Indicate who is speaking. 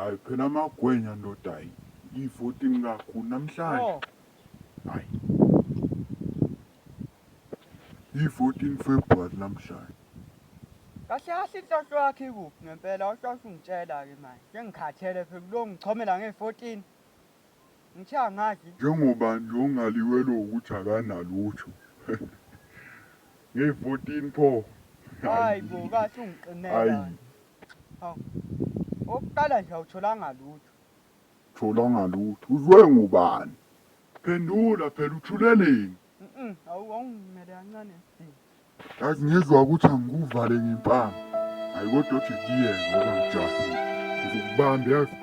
Speaker 1: Hayi phela amagwenya ndoda hayi. I-14 kakhulu namhlanje.
Speaker 2: Oh,
Speaker 1: Hayi. I-14 February namhlanje.
Speaker 2: Kahle kahle inhloso yakho ikuphi ngempela awuhlose ungitshela-ke manje. Sengikhathele phela kulo ngichomela nge-14. Ngithe angadli.
Speaker 1: Njengoba nje ongaliwelwe ukuthi akanalutho. Nge-14 pho.
Speaker 2: Hayi bo kahle ungiqinela.
Speaker 1: Hayi.
Speaker 2: Hawu. Okokuqala nje awutholanga lutho.
Speaker 1: Tholanga lutho. Uzwe ngubani? Phendula phela uthuleleni?
Speaker 2: Mhm, awu awungimele kancane.
Speaker 1: Yazi ngizwa ukuthi angikuvale ngempama. Hayi kodwa uthi kuyena ngoba ngijahile. Ngizokubamba yazi.